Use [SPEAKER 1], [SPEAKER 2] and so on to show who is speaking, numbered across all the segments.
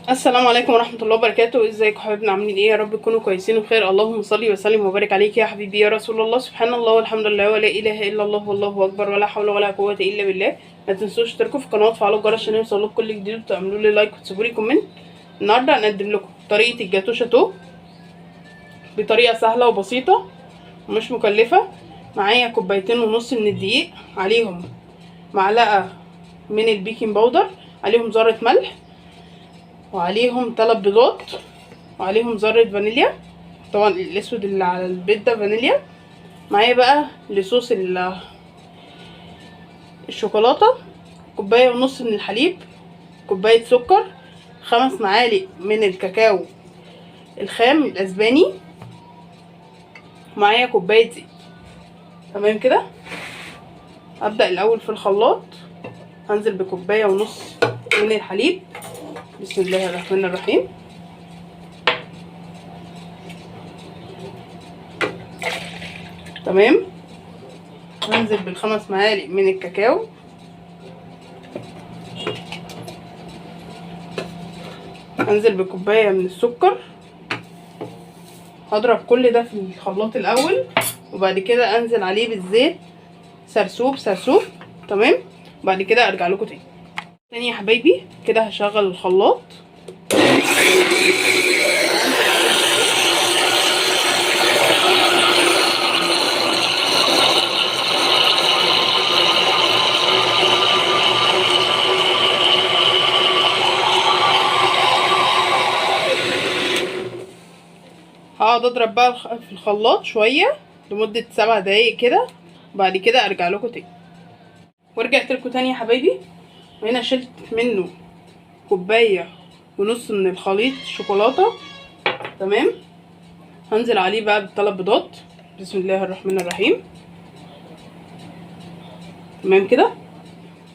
[SPEAKER 1] السلام عليكم ورحمة الله وبركاته. ازيكم حبايبنا، عاملين ايه؟ يا رب تكونوا كويسين وبخير. اللهم صل وسلم وبارك عليك يا حبيبي يا رسول الله. سبحان الله والحمد لله ولا اله الا الله والله اكبر ولا حول ولا قوة الا بالله. ما تنسوش تشتركوا في القناة وتفعلوا الجرس عشان يوصلكم كل جديد، وتعملوا لي like وتسيبوا لي comment. النهارده هنقدم لكم طريقة الجاتو شاتو بطريقة سهلة وبسيطة ومش مكلفة. معايا 2.5 كوباية من الدقيق، عليهم معلقة من ال baking powder، عليهم ذرة ملح، وعليهم 3 بيضات، وعليهم ذرة فانيليا، طبعا الاسود اللي على البيض ده فانيليا. معايا بقى لصوص الشوكولاتة 1.5 كوباية من الحليب، كوباية سكر، 5 معالق من الكاكاو الخام الاسباني، معايا كوباية زيت. تمام كده. هبدأ الاول في الخلاط، هنزل ب1.5 كوباية من الحليب. بسم الله الرحمن الرحيم. تمام. هنزل بال5 معالق من الكاكاو، هنزل بكوباية من السكر. هضرب كل ده في الخلاط الاول، وبعد كده انزل عليه بالزيت سرسوب سرسوب. تمام. وبعد كده ارجع لكم تاني يا حبايبي. كده هشغل الخلاط. هقعد اضرب بقى في الخلاط شوية لمدة 7 دقايق كده، وبعد كده ارجع لكم تاني. ورجعت لكم تاني يا حبايبي. وهنا شلت منه 1.5 كوباية من الخليط شوكولاتة. تمام. هنزل عليه بقى ب3 بيضات. بسم الله الرحمن الرحيم. تمام كده.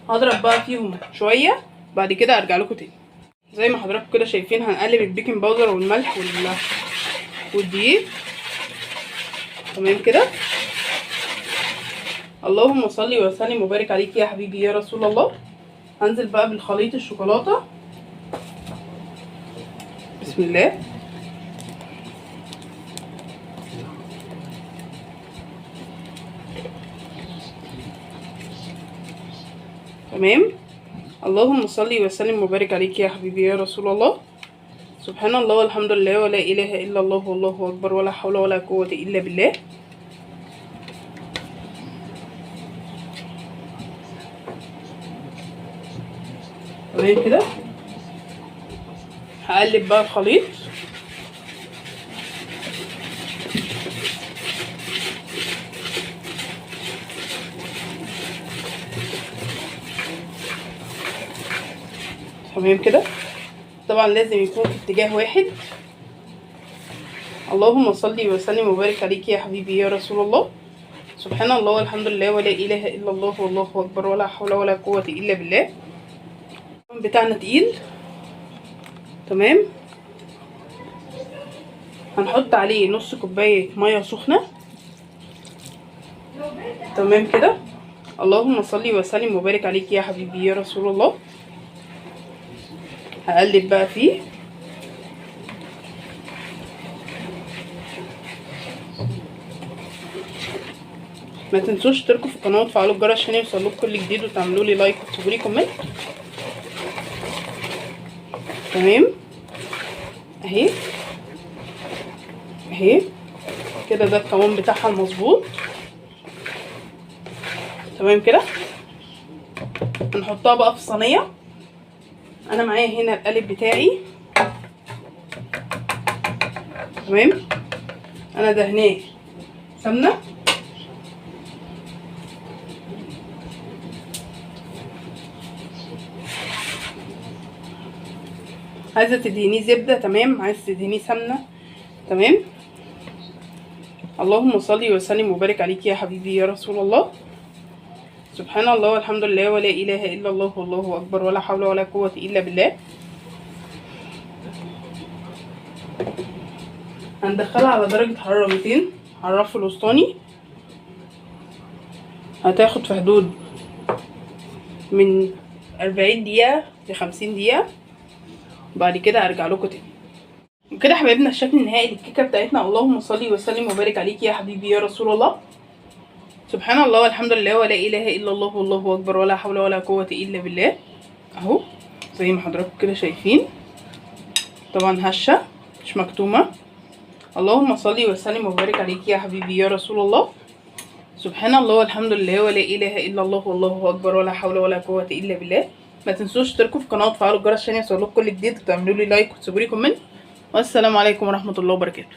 [SPEAKER 1] هضرب بقى فيهم شوية، بعد كده ارجع لكم تاني. زي ما حضراتكم كده شايفين، هنقلب ال baking powder والملح والدقيق. تمام كده. اللهم صل وسلم وبارك عليك يا حبيبي يا رسول الله. هنزل بقى بالخليط الشوكولاتة. بسم الله. تمام. اللهم صل وسلم وبارك عليك يا حبيبي يا رسول الله. سبحان الله والحمد لله ولا اله الا الله والله اكبر ولا حول ولا قوة الا بالله. تمام كده. هقلب بقى الخليط. تمام كده. طبعا لازم يكون في اتجاه واحد. اللهم صل وسلم وبارك عليك يا حبيبي يا رسول الله. سبحان الله والحمد لله ولا اله الا الله والله اكبر ولا حول ولا قوة الا بالله. بتاعنا تقيل. تمام. هنحط عليه 1/2 كوباية مية سخنة. تمام كده. اللهم صل وسلم وبارك عليك يا حبيبي يا رسول الله. هقلب بقى فيه. ما تنسوش تشتركوا في القناة وتفعلوا الجرس عشان يوصلكم كل جديد، وتعملوا لي like وتسيبوا لي comment. تمام. اهي اهي كده، ده القوام بتاعها المظبوط. تمام كده. هنحطها بقى في صينية. انا معايا هنا القالب بتاعي. تمام. انا دهناه سمنه. عايزه تدهنيه زبدة، تمام. عايزه تدهنيه سمنه، تمام. اللهم صل وسلم وبارك عليك يا حبيبي يا رسول الله. سبحان الله والحمد لله ولا اله الا الله والله اكبر ولا حول ولا قوة الا بالله. هندخلها على درجه حرارة 200 على الرف الوسطاني. هتاخد في حدود من 40 دقيقة ل 50 دقيقة. بعد كده ارجع لكم تاني. وكده حبايبنا الشكل النهائي للكيكه بتاعتنا. اللهم صل وسلم وبارك عليك يا حبيبي يا رسول الله. سبحان الله والحمد لله ولا اله الا الله والله اكبر ولا حول ولا قوة الا بالله. اهو زي ما حضراتكم كده شايفين، طبعا هشه مش مكتومة. اللهم صل وسلم وبارك عليك يا حبيبي يا رسول الله. سبحان الله والحمد لله ولا اله الا الله والله اكبر ولا حول ولا قوة الا بالله. ما تنسوش تشتركوا في القناة وتفعلوا الجرس عشان يوصلكم كل جديد، وتعملوا لي like وتسيبوا لي comment. والسلام عليكم ورحمة الله وبركاته.